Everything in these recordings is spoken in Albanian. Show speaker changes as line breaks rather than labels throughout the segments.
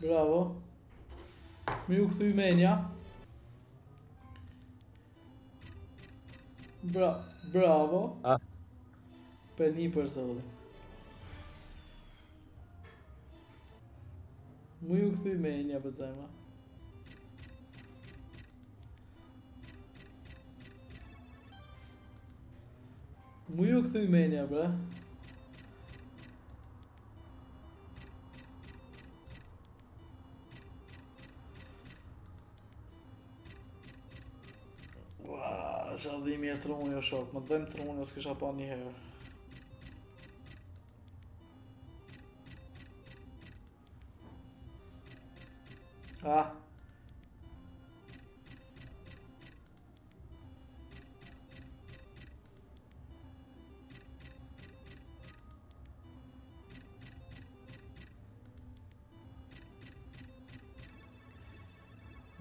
Bravo. Mi u kthy menja. Bra bravo.
Ah.
Për një për zotin. Mu ju kthy menja për zemra. Mu ju kthy menja, bre. Ua, qa dhimje truni o shok, më dhem truni o s'kisha pa një herë. Ah.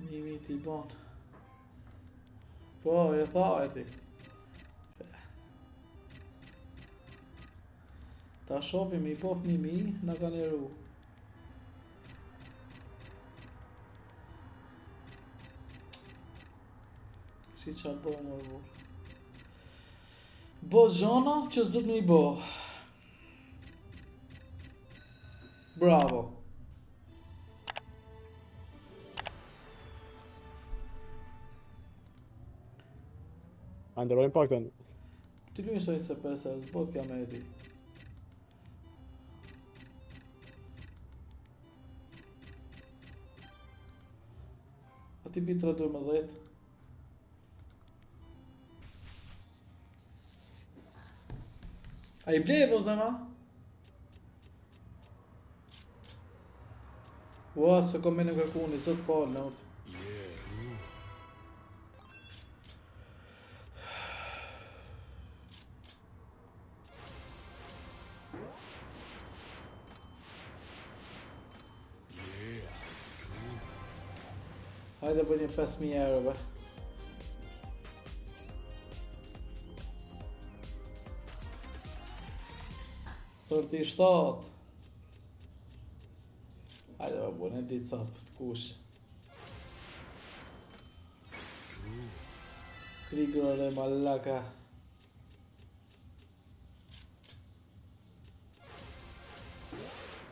Një mi ti bon. Po, e tha e ti. Ta shofim i poft një mi, na ka njeru. Si qa bo më burr. Bo gjona që s'du të me i bo. Bravo.
A ndërojmë pak tani.
Ti luajnë soi se pesë, s'bot kja me e di. A ti bi 3 12? A i blej po zema? Ua, se kom me në kërkuni, zot falë, në urtë. Hajde për një 5.000 euro, be. 37. Hajde, be, bu, në ditë sa, të kush. Krigore malaka.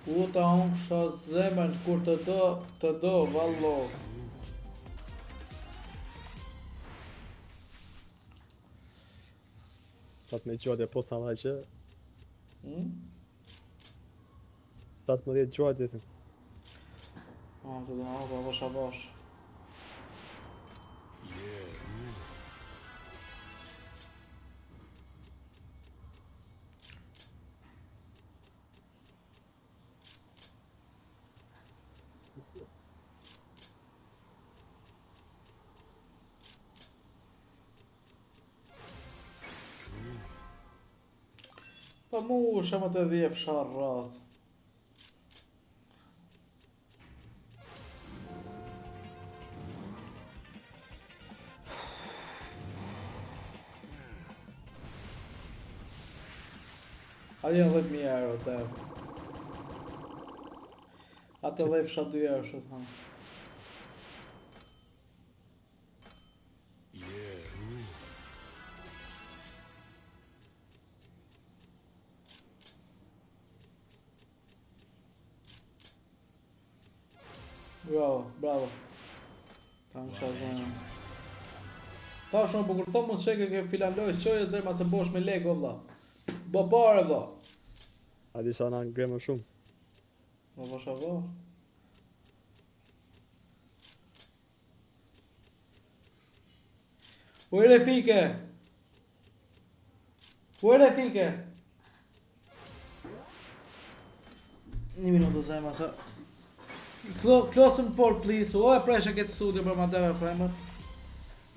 U ta hëngsha zemrën kur të do, të do, vallo.
17 gjuajtje po sa dha që
Hmm?
17 gjuajtje si.
Ah, se do na hapa, bash a bash. Po mu shema të dhjef sharrat. A janë 10.000 euro të euro. Atë dhjefsha 2 euro shët ha. Bravo, bravo. Ta më qa zemra. Ta shumë bukur, të mund sheke ke filan lojë, çoje zemra se bosh me lek o vlla. Bo pare vlla.
A di sa na ngre më shumë.
Më bosh a bo. Ujë Refike! Ujë Refike! Një minutë zemra se... Close the door, please. O e preshe këtë studio për ma deve fremër.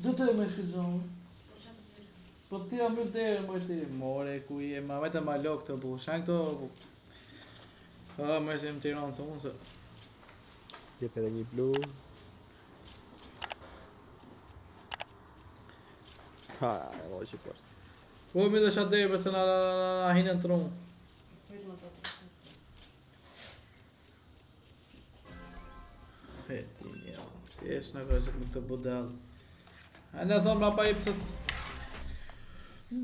Do të me shkë gjonë. Po ti a mbyll derën, moj ti. More, ku je, ma vetëm ma lok të bu. Shanë këto, bu. A, më se në Tiranë, se unë se...
Jep edhe një blu. Ha, e hoqi poshtë.
Po mi dhe shatë derë, për se na, na, na, na hinë në trunë. E ti një, ti e shnë ka gjithë me këtë budell. A ne thonë ma pa i pësës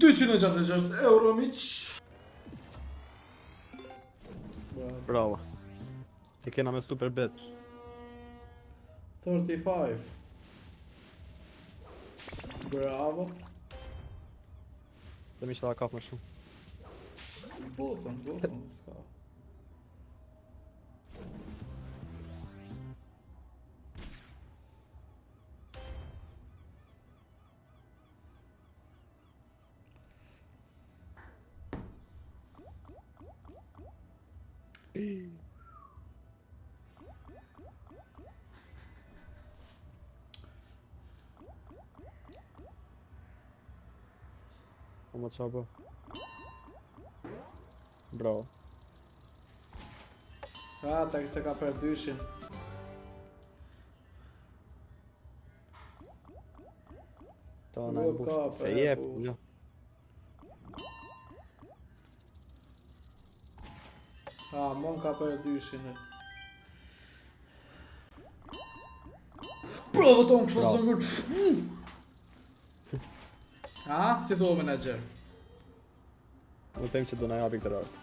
266 euro miq.
Bravo. Bravo. E kena me super bet.
35. Bravo.
Dhe mi që ta kap më shumë.
Botën, botën, s'ka.
Po më qa bë? Bravo.
A, ta kështë ka për dyshin.
Ta na e bush. Se jep, jo.
A, mon ka për dyshin. Bravo, tonë, kështë të zëngër. A, si thua menaxher?
Unë them që do na japi këtë radhë.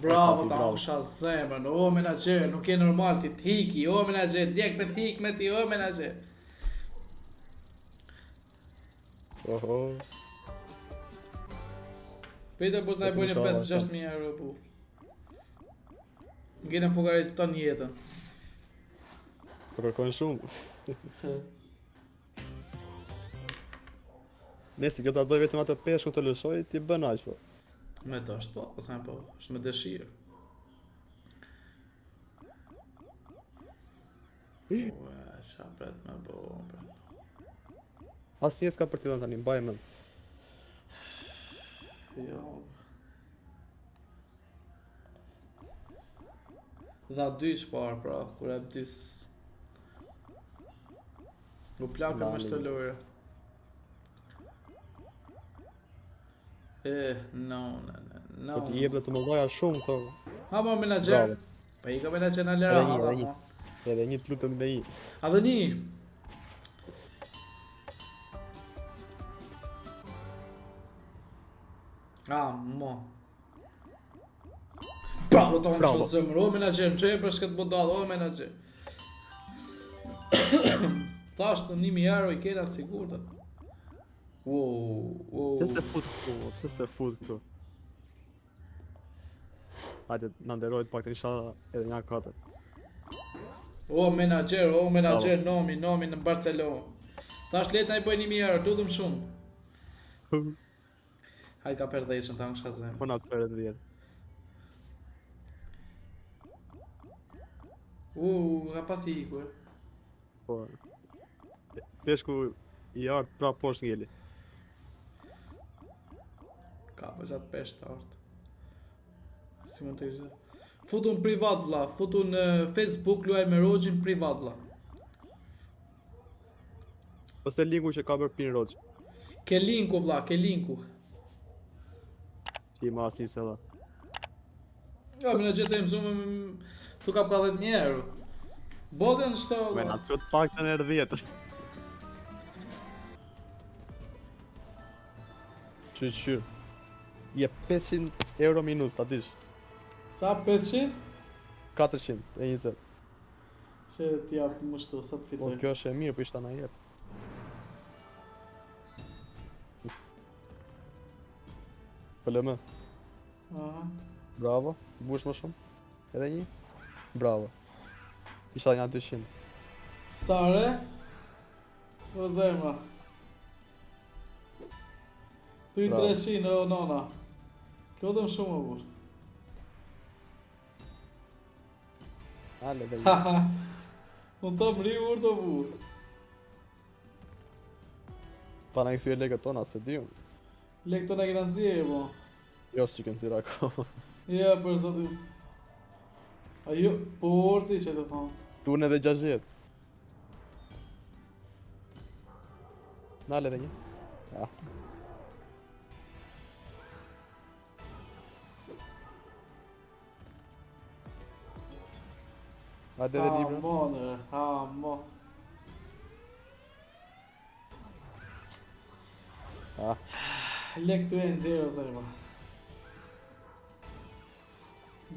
Bravo, ta hëngsha zemrën, o menaxher, nuk je normal ti t'hiki, o menaxher, djek me t'hik me ti, o menaxher.
Oho.
Pejtë po të bëjnë 5-6 mijë euro po. Ngelën fukarit tonë jetën.
Po kërkojnë shumë. Nëse kjo ta doj vetëm atë peshkun të lëshoj, ti bën aq po.
Me të është po, ose po, është me dëshirë. Ua, qa pret me bo, bre.
Asnjë s'ka për t'i dhënë tani, mbaj mend.
Jo. Dha dy çfarë pra, kur e dy s... U plaka me shtë lojra. E, no, no, no, no.
Po ti jep dhe të mëdhaja shumë këto.
Ha, mo, menaxher. Po i ka menaxher në lera, ha,
edhe një. Edhe një të lutem dhe një.
A dhe një. Ah, mo. Bravo, të unë që zemër, o menaxher, në që e për shkët budall, o menaxher. Thash të 1000 euro i kena sigurt. Wow, wow.
Pse s'e fut këtu, pse s'e fut këtu? Hajde, na nderojt pak të inshallah edhe një katër.
O menaxher, o menaxher, nomi, nomi në Barcelonë. Thash le të na i bëj 1000 euro, lutem shumë. Hajde ka për dhejshën, ta në zemër.
Po na të feret 10.
U, ka pasi ikur.
Po. Peshku i artë pra poshtë ngeli.
Ka për gjatë peshk të artë. Si mund të ishte? Futu në privat vlla, futu në Facebook luaj me Roxhin privat vlla.
Ose linku që ka bërë pin Roxhi.
Ke linku vlla, ke linku.
Ti ma asnjë se dha.
Jo, më në gjetë e mësumë, tu kap ka 10.000 euro. Botën shto...
Me na të pak të nërë 10. Qy qy. Je 500 euro minus, ta dish.
Sa 500?
400 e 20.
Që t'jap më shtu, sa të
Po
fitoj.
kjo është e mirë, po ishta na jep. PLM.
Aha.
Bravo, mbush më shumë. Edhe një. Bravo. Ishta një 200.
Sa re? O zemra. Tu i
Bravo.
300 o nona. Lutem shumë o burr.
Ale dhe një.
Haha. Unë të mri urë të burr.
Pa na i kthyer lekët tona, se di unë.
Lekë tona kena nxjerrë, po.
Jo, si kënë nxjerrë akoma.
Ja, për zotin. A jo, po orti që të thonë.
Turne edhe 60. Nale dhe një. Ja. Hajde edhe libra.
Ha, mo, në, ha, mo.
Ah.
Lek të e në zero, zero.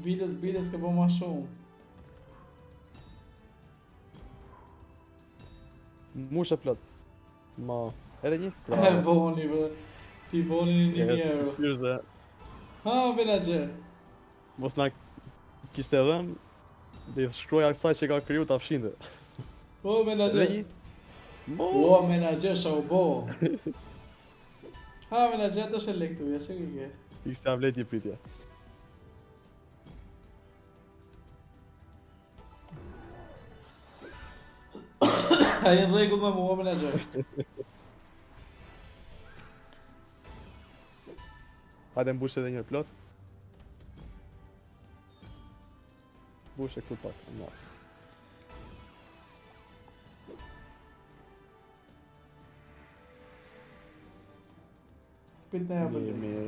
Bilës, bilës ka bo ma shumë.
Mushe plot. Ma, edhe një?
E boni, bë. Ti boni një një euro.
Qyrze,
Ha, menaxher.
mos na kishte dhënë, dhe i shkruaja kësaj që ka kriju ta fshinte.
Po,
Edhe
menaxher.
një? Mo.
O, menaxher, sa u bo. Ha, menaxher, të shë lek tu, ja që ke.
I s'ka vlejt i pritje.
A je në rregull me mua, menaxher.
Hajde mbush edhe një herë plot. Mbushe këtu pak, mas.
Pit në
Mirë, mirë.